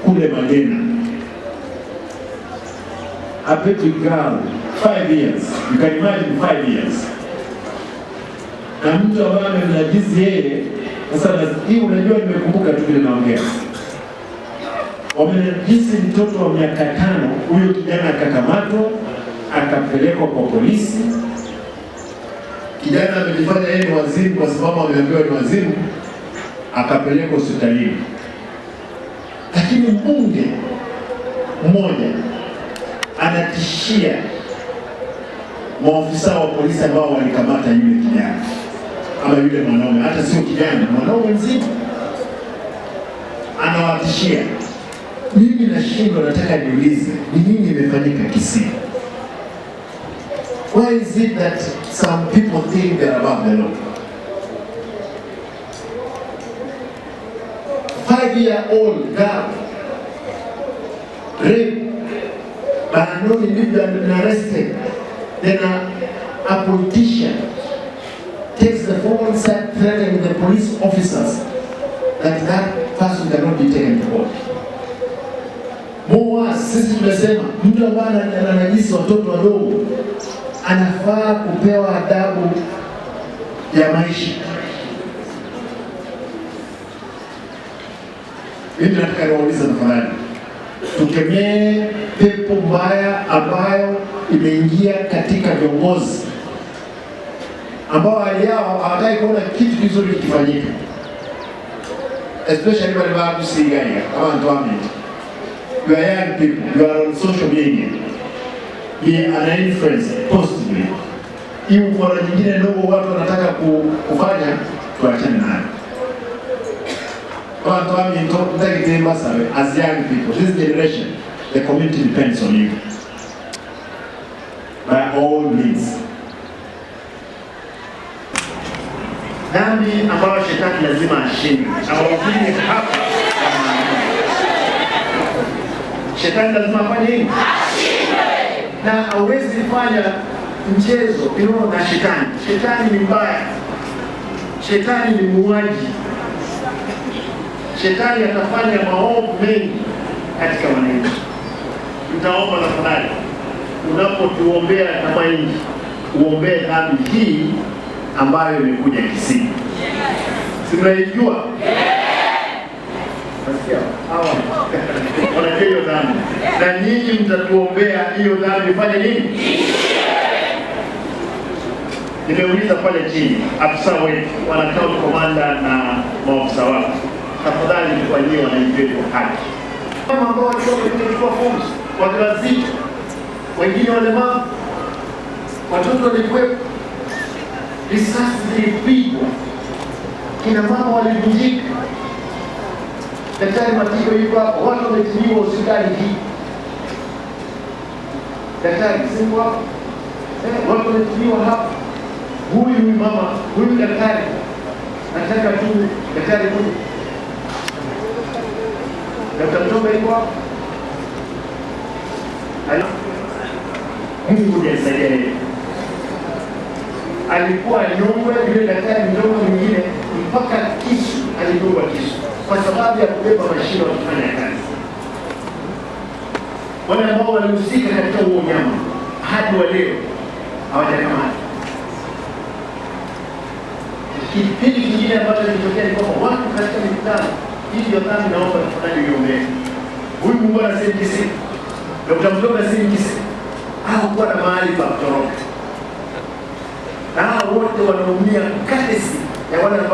Kule Magena. A baby girl, 5 years. You can imagine, 5 years. Na mtu ambaye amemnajisi yeye sasa, hii unajua, nimekumbuka tu vile naongea, wamenajisi mtoto wa miaka 5. Huyo kijana akakamatwa akapelekwa kwa polisi. Kijana amejifanya yeye ni wazimu kwa sababu ameambiwa ni wazimu, akapelekwa hospitalini. Lakini mbunge mmoja anatishia maofisa wa polisi ambao walikamata yule kijana ama yule mwanaume, hata sio kijana, mwanaume mzima, anawatishia. Mimi nashindwa, nataka niulize ni nini imefanyika Kisii? Why is it that some people think they're above the law? 5-year-old girl raped by an unknown individual and arrested. Then a politician takes the phone, start threatening the police officers that that person cannot be taken to court. More, sisi tumesema mtu ambaye ananajisi watoto wadogo anafaa kupewa adhabu ya maisha. Mimi nataka niwaulize tafadhali, tukemee pepo mbaya ambayo imeingia katika viongozi ambao hali yao hawataki kuona kitu kizuri kikifanyika, especially wale bakusigaya abantu bamiti. You are young people, you are on social media, be an influence positively. Hii ukora nyingine ndogo watu wanataka kufanya, tuachane nayo. Abantu baminto ntagitemba sabe, as young people, this generation, the community depends on you. By all means. Dhambi ambayo shetani lazima ashinde na wahubiri hapa wanaamini. Shetani lazima afanye nini? Na hauwezi fanya mchezo na shetani. Shetani ni mbaya, shetani ni muuaji, shetani atafanya maovu mengi katika wananchi. Tutaomba tafadhali, unapotuombea kama nchi, uombee dhambi hii ambayo imekuja Kisii. Si mnaijua? Nasikia hawa wanajua hiyo dhambi, na nyinyi mtatuombea hiyo dhambi ifanye nini? Nimeuliza pale chini afisa wetu, wana town commander na maofisa wao, tafadhali tufanyie wananchi wetu haki. Kama ambao walikuwa wamekuja kuchukua forms, wajawazito, wengine walemavu, watoto walikuwepo, risasi zilipigwa, kina mama walivunjika. Daktari Matigo yuko hapa, watu wametibiwa hospitali hii. Daktari siko hapa, watu wametibiwa hapa. Huyu mama, huyu daktari, nataka tu daktari huyu, Daktari Mtombe yuko hapa. Mungu ndiye alisaidia yeye. Alikuwa anyongwe yule daktari mdogo mwingine, mpaka kisu, alidungwa kisu kwa sababu ya kubeba mashine wakifanya kazi. Wale ambao walihusika katika huo unyama hadi wa leo hawajakamatwa. Kipindi kingine ambacho kilitokea ni kwamba watu katika mikutano hii, ndio dhambi, naomba tafadhali uiombee. Huyu muungwana si Mkisii, Dr. Mtoka si Mkisii, hakuwa na mahali pa kutoroka, na hao wote wanaumia courtesy ya wale ambao